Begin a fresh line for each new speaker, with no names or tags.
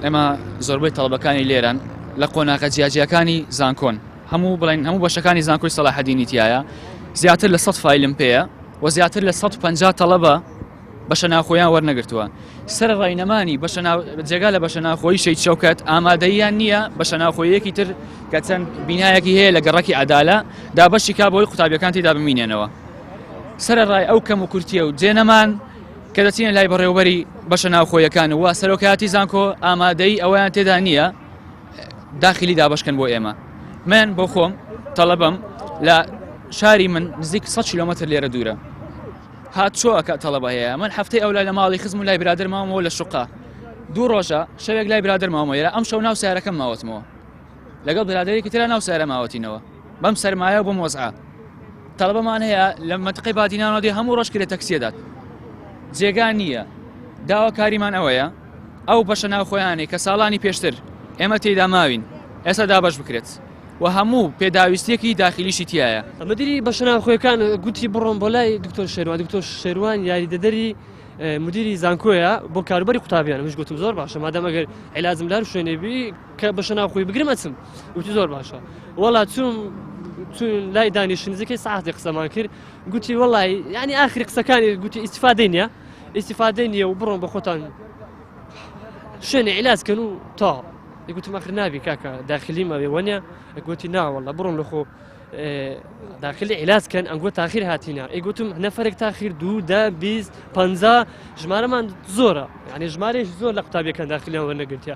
ئێمە زۆربەی تەڵەبەکانی لێرەن لە قۆناغە جیاجیاکانی زانکۆن هەموو بڵێن هەموو بەشەکانی زانکۆی سەڵاحەدینی تایە زیاتر لە 100 فایلم پێیە و زیاتر لە 150 تەڵەبە بەشە ناخۆیان وەرنەگرتووە سەر ڕێنەمانی بەشە جێگا لە بەشە ناخۆی شەید شەوکەت ئامادەیان نییە بەشە ناخۆیەکی تر کە چەند بینایەکی هەیە لە گەڕەکی عدالە دابەشی کا بۆی قوتابیەکان تێدا بمینێنەوە سەرەڕای ئەو کەم و کورتیە و جێنەمان کە دەچینە لای بەڕێوبەری بەشە ناوخۆیەکان و سەرۆکایەتی زانکۆ ئامادەی ئەویان تێدا نییە داخلی دابشکەن بۆ ئێمە من بۆ خۆم تەڵەبم لە شاری من نزیک 100 کیلومتر لێرە دوورە هاتچۆ ئەکە تەڵەبە هەیە من هەفتەی ئەو لای لە ماڵی خزم و لای برادر ماومەوە لە شوقە دوو ڕۆژە شەوێک لای برادر ماومە یرا ئەم شەو ناو سیارەکەم ماوەتمەوە لەگەڵ برادێکی ترا ناو سیارە ماوەتینەوە بەم سەرمایە و بەم وەزعە تەڵەبەمان هەیە لە مەتقی بادینانەوە دێ هەموو ڕۆژ کرێ تەکسیە دات جێگا نییە داواکاریمان ئەوەیە ئەو بەشە ناوخۆیانەی کە ساڵانی پێشتر ئێمە تێیدا ماوین ئێستا دابەش بکرێت و هەموو پێداویستیەکی داخلیشی تایە.
مدیری بەشە ناوخۆیەکان گوتی بڕۆم بۆ لای دکتۆر شێروان دکتۆر شێروان یاریدەدەری مدیری زانکۆیە بۆ کاروباری قوتابیان منش گوتم زۆر باشە مادام ئەگەر عیلازم لار شوێنێ بی کە بەشە ناوخۆی بگرم ئەچم وتی زۆر باشە وەڵا چوم چون لای دانیشتن نزیکەی ساعتێک قسەمان کرد گوتی وەڵی ینی ئاخری قسەکانی گوتی ئیسفادەی نییە ئیسفادەی نییە و بڕۆن بە خۆتان شوێنی عیلاج کەن و تا گوتم ئەخر نابی کاکە داخلی مەوێ وەنیە گوتی ناوەڵە بڕۆن لە خۆ داخلی عیلاج کەن ئەنگۆ تاخیر هاتینا ئەی گوتم نەفرێک تاخیر دوو دە 20 پ ژمارەمان زۆرە یعنی ژمارەیەکی زۆر لە قوتابیەکان داخلیان وەرنەگرتیە.